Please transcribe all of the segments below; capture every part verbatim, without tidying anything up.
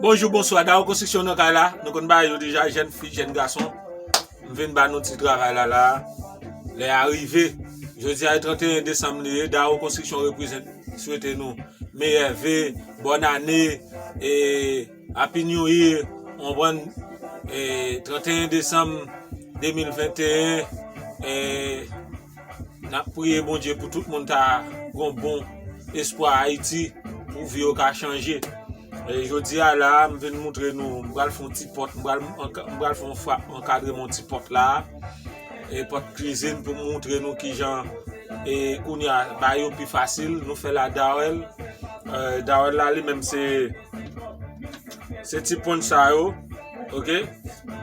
Bonjou, bonswa. Dawo Konstriksyon nan kay la. Nou konn bagay yo deja, jèn fi, jèn gason. M vin ba nou ti travay la la. Lè a rive. Jodi a trannteyen desanm li ye. Dawo Konstriksyon reprezante, swete nou meyè ve, bòn ane, e Happy New Year, w konprann? E trannteyen desanm de mil venteyen, e n ap priye Bondye pou tout moun ta gon bon espwa Ayiti, pou vi yo ka chanje. E jodi a la, m vin moutre nou, m pral fè yon ti pòt, m pral, m pral fè yon frap, ankadreman yon ti pòt la. E pòt kizin pou m moutre nou kijan, e kounye a, bagay yo pi fasil, nou fè la dawèl. E, dawèl la li menm se, se ti pwent sa yo, oke?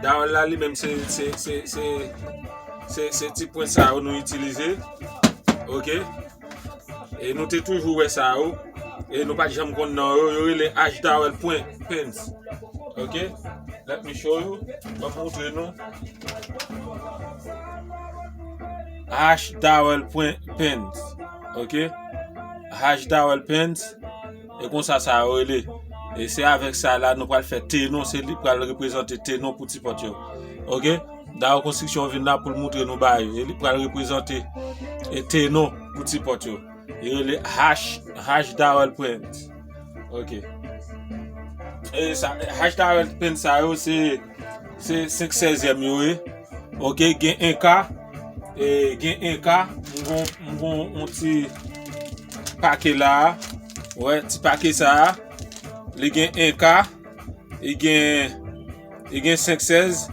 Dawèl la li menm se, se, se, se, se, se ti pwent sa yo nou itilize, oke? E nou te toujou wè sa yo, e nou pa t janm konn non yo, yo rele H dawèl pwent pens, oke? Let me show you. Mwen moutre nou. H dawèl pwent pens. Oke? H dawèl pens. E konsa sa yo rele. E se avèk sa la nou pral fè tenon, se li pral reprezante tenon pou ti pòt yo. Oke? Dawo Konstriksyon vin la pou l moutre nou bagay yo. E li pral reprezante, e, tenon pou ti pòt yo. Li rele H, H dawèl pens. Oke. E sa, H dawèl pens sa yo, se, se senk sèzyèm yo ye. Oke, gen en ka. E, gen en ka. M gon, m gon yon ti pake la. Wè, ti pake sa a. Li gen en ka. Li gen, li gen senk sèz.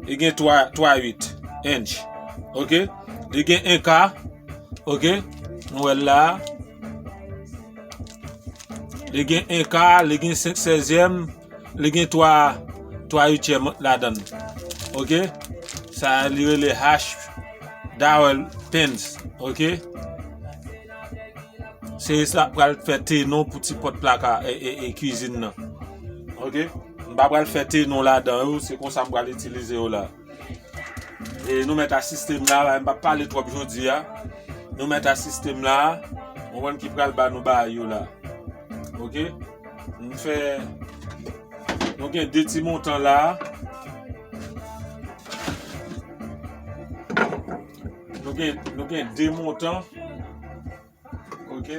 Li gen twa, twa uit inch. Oke? Li gen en ka. Oke? Nou wè l la. Li gen en ka, li gen senk sèzyèm, li gen twa, twa uityèm ladan l. Oke? Sa li rele H dawèl pens. Oke? Se sa pral fè tenon pou ti pòt plaka, e, e, e kizin nan. Oke? M pa pral fè tenon ladan yo, se konsa m pral itilize yo la. E nou mèt a sistèm la, m p ap pale twòp jodi a. Nou mèt a sistèm la, ou konprann, ki pral ba nou bagay yo la. Oke? M fè, nou gen de ti montan la. Nou gen, nou gen de montan. Oke?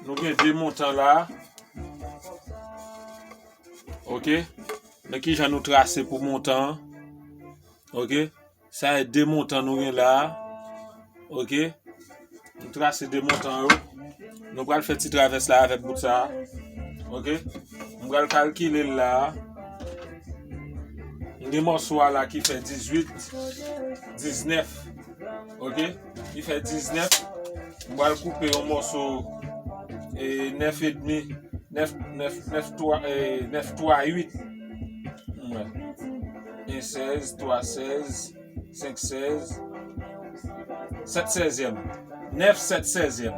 Nou gen de montan la. Oke? Men kijan nou trase pou montan an. Oke? Sa e de montan nou gen la. Oke? Nou trase de montan yo. Nou pral fè ti travès la avèk bout sa. Oke? M pral kalkile l la. M gen mòso a la ki fè dizuit, diznèf. Oke? Li fè diznèf. M pral koupe yon mòso, e, nèf edmi, nèf, nèf, nèf twa, e, nèf twa uit. Wè. En sèz, twa sèz, senk sèz, sèt sèzyèm. Nèf sèt sèzyèm.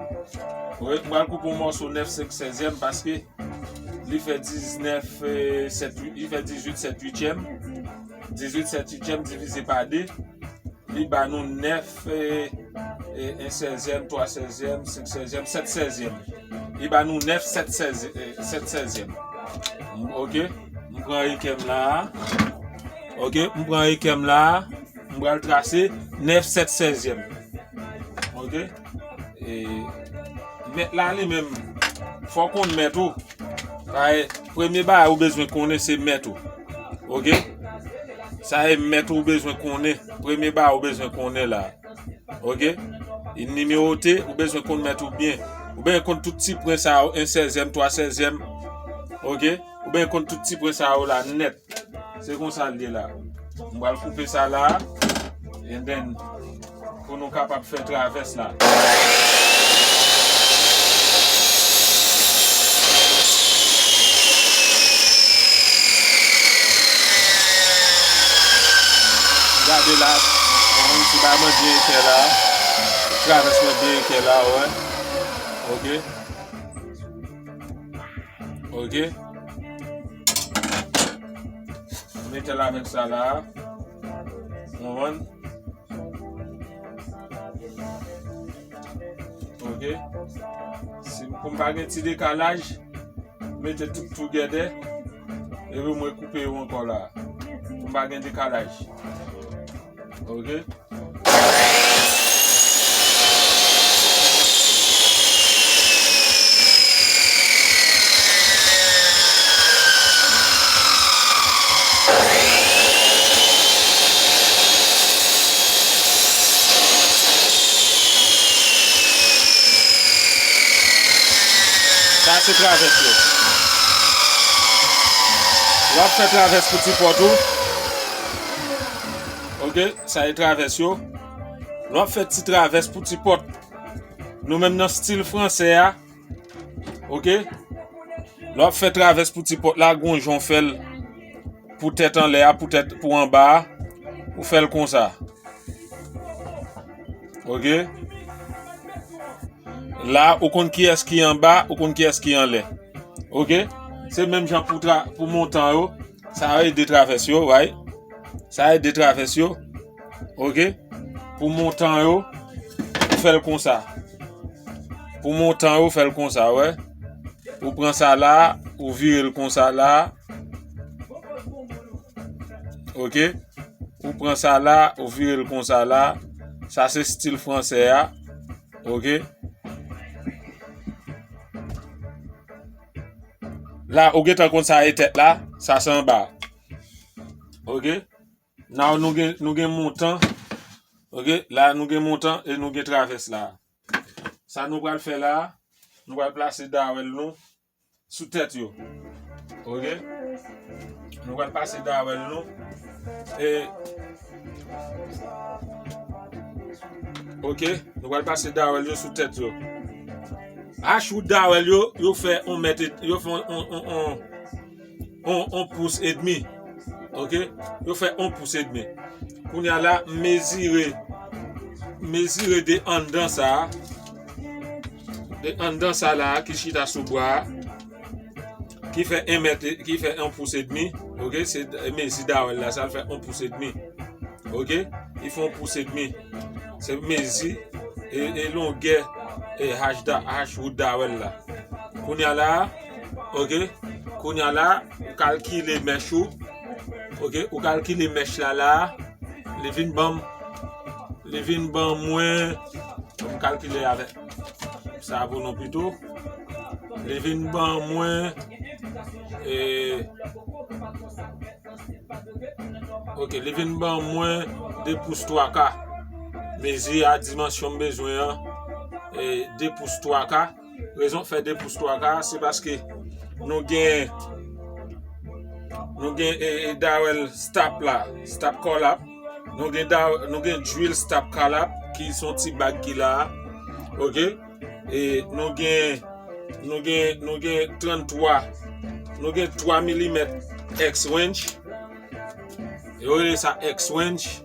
Wi, m pral koupe yon mòso nèf sèt sèzyèm paske li fè diznèf, e, sèt uit, li fè dizuit sèt uityèm. Dizuit sèt uityèm divize pa de. Li ba nou nèf, e, e, en sèzyèm, twa sèzyèm, senk sèzyèm, sèt sèzyèm. Li ba nou nèf sèt sèz, e, sèt sèzyèm. Oke? M pran ekè m la. Oke? M pran ekè m la. M pral trase nèf sèt sèzyèm. Oke? E, mèt la li menm, fò w konn mèt ou. Sa e, premye bagay ou bezwen konnen se mèt ou. Oke? Sa e mèt ou bezwen konnen. Premye bagay ou bezwen konnen la. Oke? Li nimewote, ou bezwen konn mèt ou byen. Ou bezwen konn tout ti pwen sa yo, en sèzyèm, twa sèzyèm. Oke? Ou bezwen konn tout ti pwen sa yo la nèt. Se konsa l ye la. M pral koupe sa la. And then, pou nou kapab fè travès la. Gade la, mwen ti bay mwen byen ekè la. Travès mwen byen ekè la, wè. Oke. Ok. Mete l avèk sa la. Ou konprann? Ok. Si pou m pa gen ti dekalaj, mete tout together. Epi mwen koupe yo ankò la. Pou m pa gen dekalaj. Ok. Sa se travès yo. W ap fè travès pou ti pòt ou. Ok, sa e travès yo. Lè w ap fè ti travès pou ti pòt. Nou menm nan stil fransè a. Ok. Lè w ap fè travès pou ti pòt la, gon jan w fè l pou tèt anlè a, pou tèt, pou anba a. Ou fè l konsa. Ok. La, ou konn kiyès ki anba, ou konn kiyès ki anlè. Ok. Se menm jan pou tra-, pou montan yo. Sa yo e de travès yo, right? Sa e de travès yo. Ok. Pou montan yo, ou fè l konsa. Pou montan yo, ou fè l konsa, wè. Ou pran sa la, ou vire l konsa la. Ok. Ou pran sa la, ou vire l konsa la. Sa se stil fransè a. Ok. La, ou gentan konn sa e tèt la, sa se anba. Ok. Now nou gen, nou gen montan. Ok, la nou gen montan e nou gen travès la. Sa nou pral fè la, nou pral plase dawèl nou sou tèt yo. Ok? Nou pral pase dawèl nou. E, ok, nou pral pase dawèl yo sou tèt yo. Hachwood dawèl yo, yo fè yon mèt, yo fè yon, yon, yon, yon, yon pous edmi. Ok? Yo fè yon pous edmi. Kounye a la, m mezire, m mezire de anndan sa a, de anndan sa la a ki chita sou bwa a, ki fè yon mèt, ki fè yon pous edmi. Ok? Se mezi dawèl la, sa l fè yon pous edmi. Ok? Li fè yon pous edmi. Se mezi e, e longè e hachda-, hachwood dawèl la. Kounye a la, ok? Kounye a la, ou kalkile mèch ou. Ok? Ou kalkile mèch la la. Li vin ban m, li vin ban mwen, m kalkile avèk sa pou nou pito. Li vin ban mwen, e, ok, li vin ban mwen de pous twa ka. Mezi a dimansyon m bezwen an, e, de pous twa ka. Rezon fè de pous twa ka, se paske nou gen, nou gen, e, e, dawèl stop la, stop collapse. Nou gen da-, nou gen drill stop collapse, ki se yon ti bag ki la a. Ok? E nou gen, nou gen, nou gen tranntwa, nou gen twa milimèt X wrench. Yo rele sa X wrench,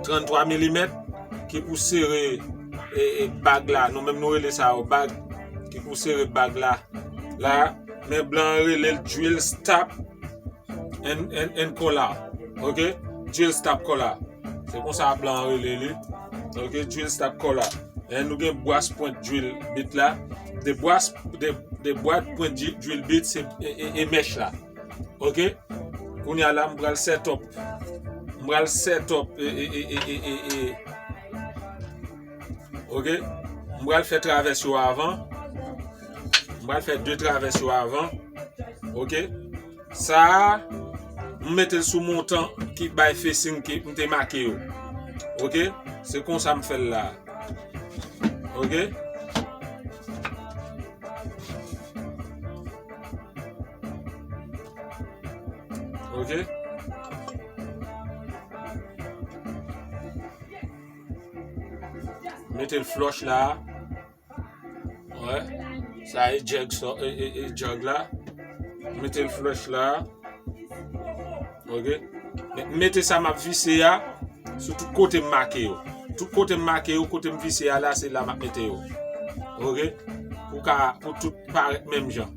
tranntwa milimèt, ki pou sere, e, e, bag la. Nou menm nou rele sa yo bag, ki pou sere bag la. La, men blan an rele l drill stop and, and, and collapse. Ok? Drill stop collapse. Se konsa blan an rele li. Ok? Drill stop collapse. E nou gen bwas pwent drill bit la. De bwas, de, de bwat pwent dri-, drill bit, se, e, e, e mèch la. Ok? Kounye a la, m pral set up. M pral set up, e, e, e. Ok? M pral fè travès yo avan. M pral fè de travès yo avan. Ok? Sa a, m mete l sou montan ki bay facing ki m te make yo. Ok? Se konsa m fè l la. Ok? Ok? Mete l flush la. Wè. Sa e jug sa, e, e, e jug la. Mete l flush la. Ok. Men, mete sa m ap vise a sou tout kote m make yo. Tout kote m make yo, kote m vise a la, se la m ap mete yo. Ok. Pou ka, pou tout parèt menm jan.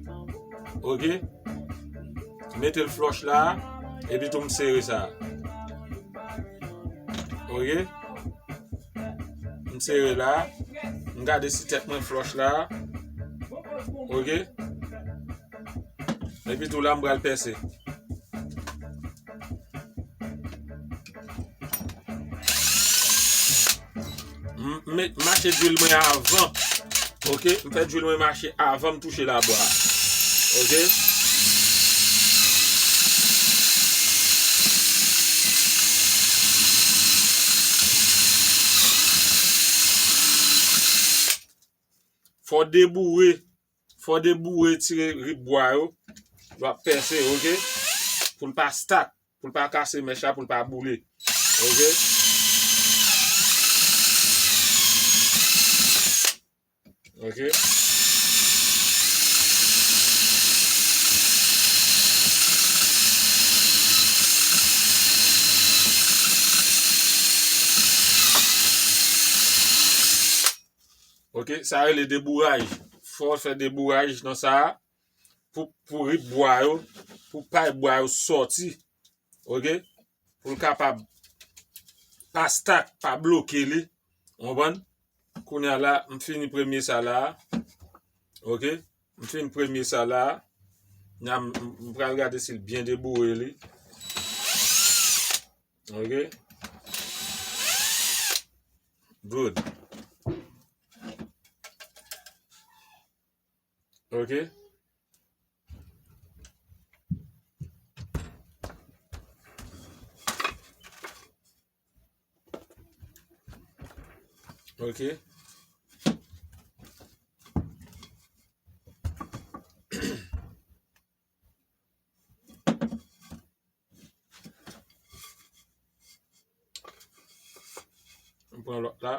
Ok. Mete l flòch la, epi tou m sere sa. Ok? M sere la. M gade si tèt mwen flòch la. Ok? Epi tou la, m pral pèse. M, m met, mache dwil mwen avan. Ok? M fè dwil mwen mache avan m touche labwa. Ok? Fò deboure. Fò deboure, tire rib bwa yo. W ap pèse, ok? Pou l pa stak, pou l pa kase mèch la, pou l pa boule. Ok? Ok? Ok, sa rele debouraj. Fò w fè debouraj nan sa a pou, pou rib bwa yo, pou pay bwa yo sòti. Ok? Pou l kapab pa stak, pa bloke li. Ou konprann? Kounye a la, m fini premye sa la. Ok? M fini premye sa la. N a, m, m pral gade si l byen deboure li. Ok? Good. Ok? Ok? M pran lòt la.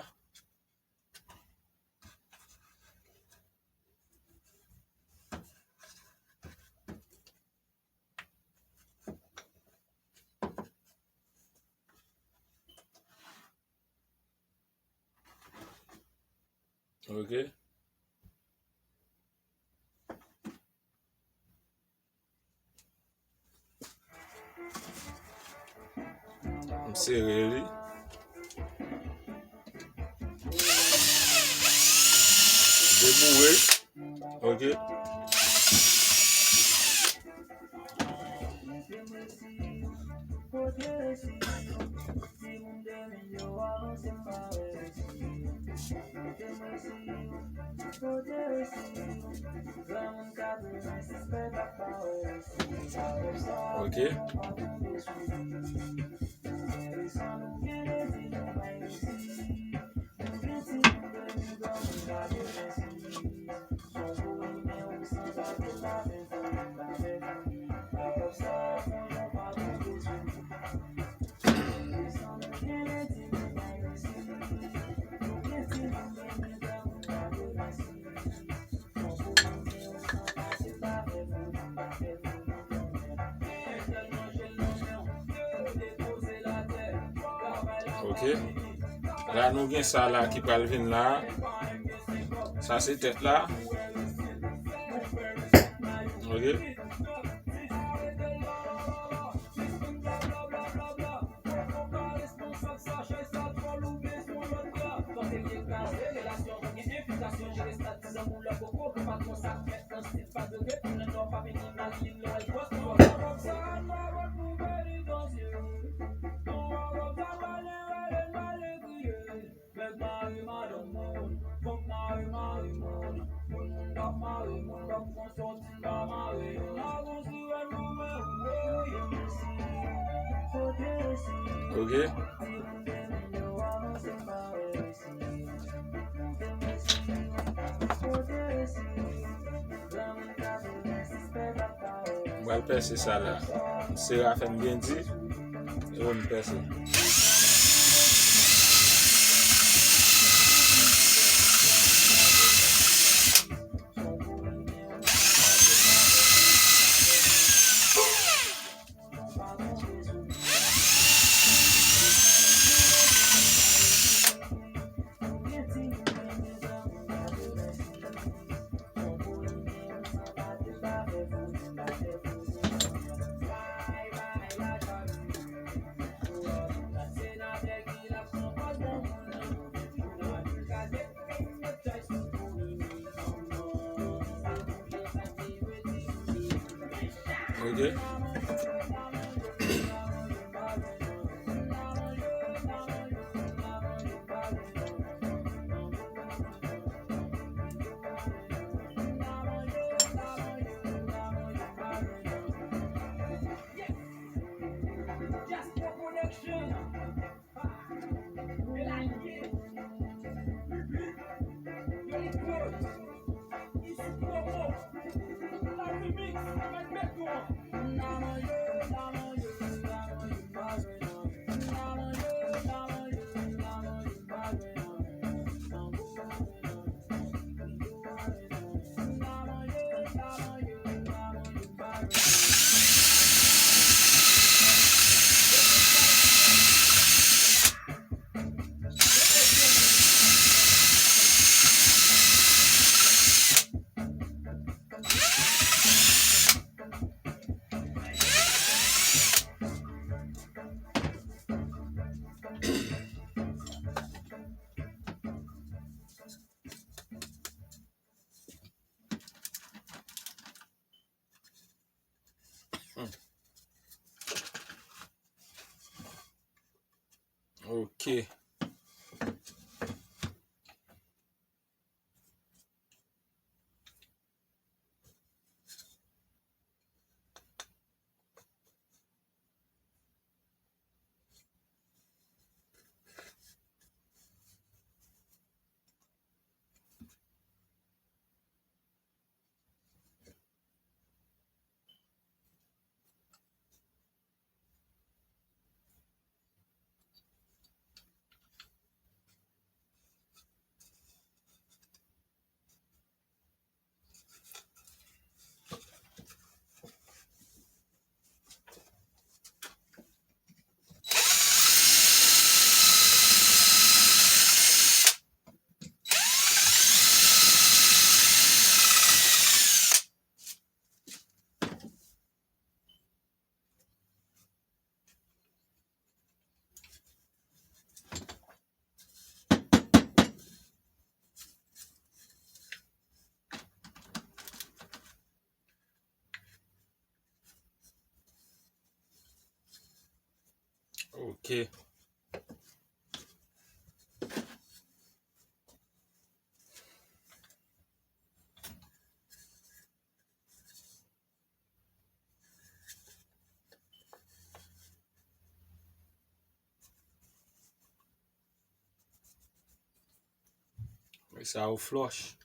Ok. M sere li. Deboure. Ok. Ok. Ok. La, nou gen sa la ki pral vin la. Sa se tèt la. Ok. Ok. M pral pèse sa la. Sere afè m byen di. E w m pèse. Ok. Ok. Ok. Sa yo flòch.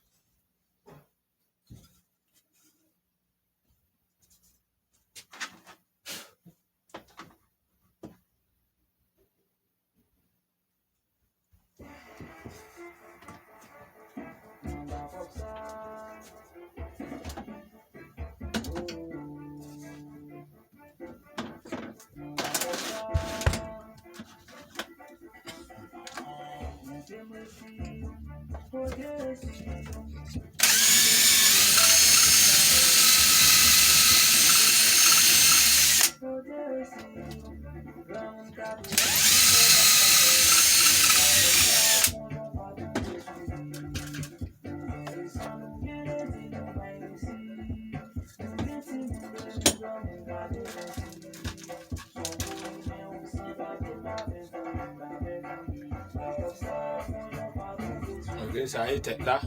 Ok, sa e tèt la.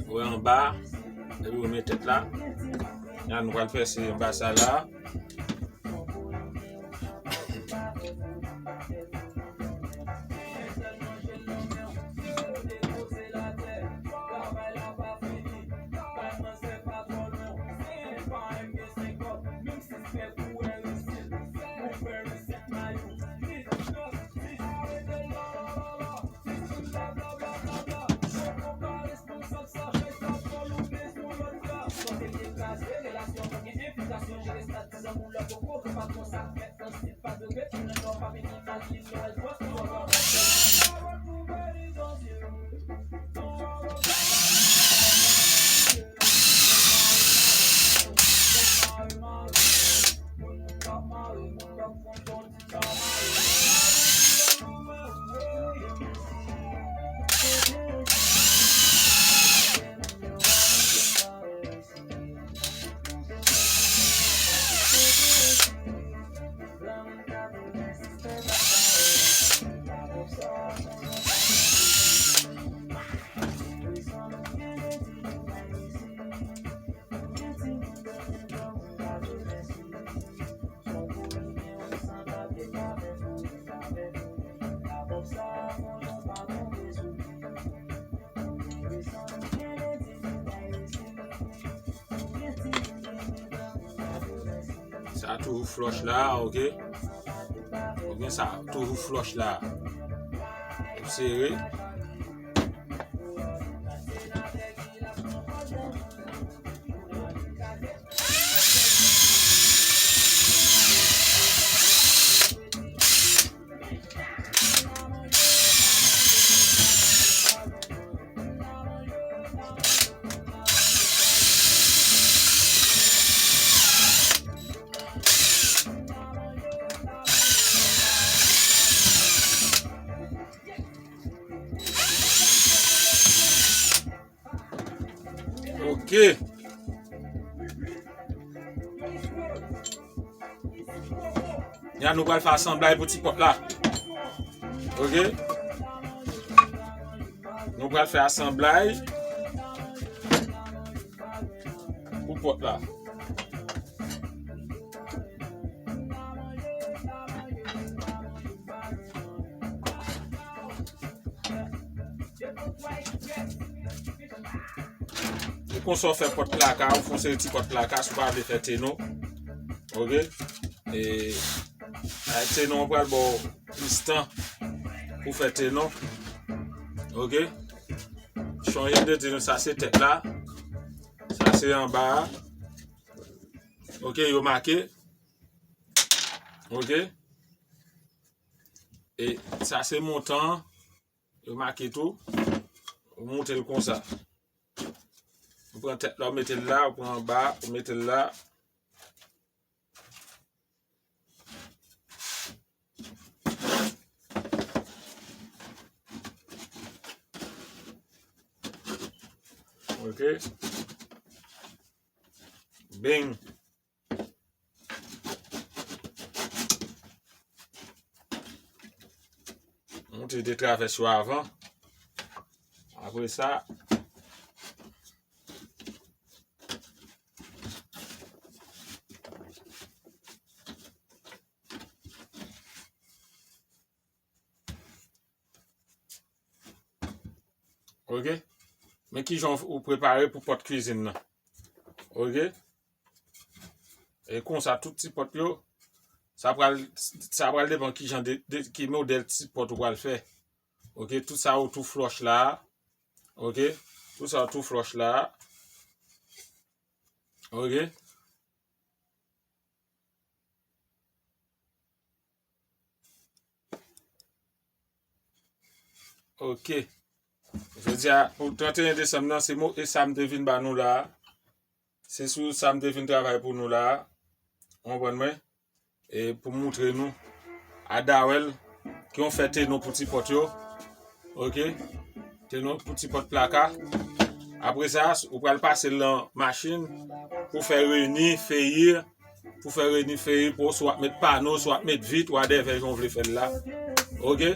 Ou wè anba, epi ou met tèt la. La, nou pral fè se anba sa la. Sa toujou flòch la, ok? Ou gen sa, toujou flòch la. Ou sere. Ok. Ya nou pral fè asanblay pou ti pòt la. Ok. Nou pral fè asanblay pou pòt la. E konsa w fè pòt plaka, ou fè yon seri ti pòt plaka, si w pa vle fè tenon. Ok? E, avèk tenon, w pral ba w plis tan pou fè tenon. Ok? Chonje m te di nou, sa se tèt la. Sa se anba a. Ok, yo make. Ok? E sa se montan an. Yo make tou. Ou moute l konsa. Ou pran tèt la, ou mete l la, ou pran anba, ou mete l la. Ok. Bing. Monte de travès yo avan. Apre sa, ok? Men kijan w prepare pou pòt kwizin nan. Ok? E konsa, tout ti pòt yo, sa pral, sa pral depann kijan de, de, ki modèl ti pòt ou pral fè. Ok? Tout sa yo tou flòch la. Ok? Tout sa yo tou flòch la. Ok? Ok. Jodi a, pou trannteyen desanm nan, se mo, e sa m te vin ba nou la a. Se sou sa m te vin travay pou nou la a. Ou konprann mwen? E pou moutre nou. Adawèl, ke yon fè tenon pou ti pòt yo. Ok? Tenon pou ti pòt plaka. Apre sa, ou pral pase l nan machin pou fè reni, feyir, pou fè reni feyir pou w, si w ap met pano, si w ap met vit, whatever jan w vle fè l la. Ok?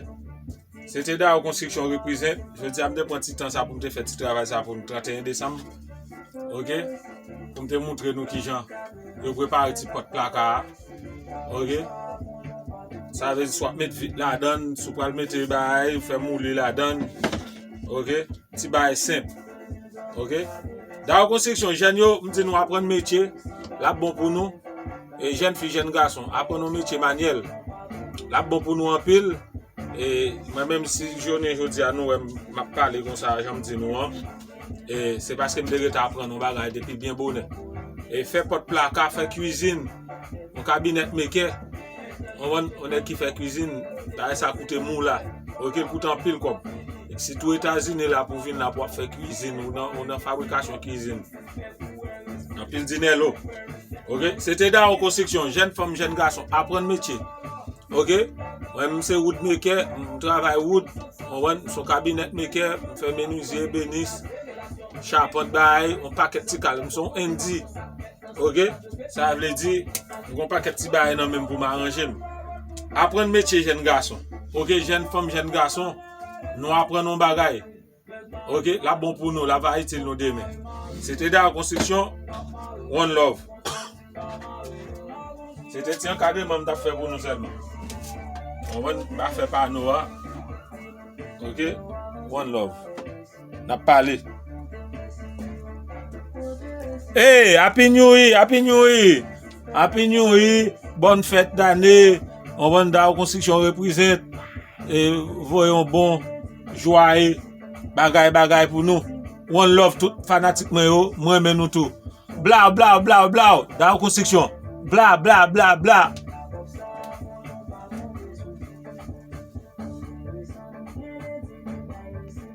Se te Dao Konstriksyon represent. Jodi a, m te pran ti tan sa pou m te fè ti travay sa pou nou, trannteyen desanm. Ok? Pou m te moutre nou kijan yo prepare ti pòt plaka a. Ok? Sa vle di, si w ap met vit ladan l, si w pral mete bagay, fè moule ladan l. Ok? Ti bagay senp. Ok? Dao Konstriksyon, jèn yo, m di nou aprann metye, l ap bon pou nou. E jèn fi, jèn gason, aprann yon metye manyèl. L ap bon pou nou anpil. E mwen menm, si jounen jodi a nou wè m ap pale konsa, jan m di nou an, e se paske m te rete aprann yon bagay depi byen bonè. E fè pòt plaka, fè kwizin, yon kabinèt mekè, yon, yon nèg ki fè kwizin, bagay sa koute mou la. Ok, l koute anpil kòb. Sitou Etazini la, pou w vin la pou w ap fè kwizin, ou nan, ou nan fabrikasyon kwizin. Anpil dinèlo. Ok, se te Dao Konstriksyon, jèn fanm, jèn gason, aprann metye. Ok, mwen, m se wood maker, m travay wood, w konprann, m se yon kabinèt maker, m fè menizye, ebenis, chapant, bagay, yon pakèt ti kal, m se yon N D. Ok, sa vle di, m gen yon pakèt ti bagay nan men m pou m aranje m. Aprann metye, jèn gason. Ok, jèn fanm, jèn gason, nou aprann yon bagay. Ok, l ap bon pou nou, l ap va itil nou demen. Se te Dao Konstriksyon, one love. Se te ti ankadreman m t ap fè pou nou sèlman. Ou konprann, m pa fè pano a. Ok, one love. N ap pale. Hey, Happy New Year, Happy New Year. Happy New Year, bòn fèt dane, yon bann Dao Construction reprezent, e voye yon bon jwaye bagay bagay pou nou. One love tout fanatik mwen yo, mwen renmen nou tou. Blaw, blaw, blaw, blaw, Dao Construction. Blaw, blaw, blaw, blaw.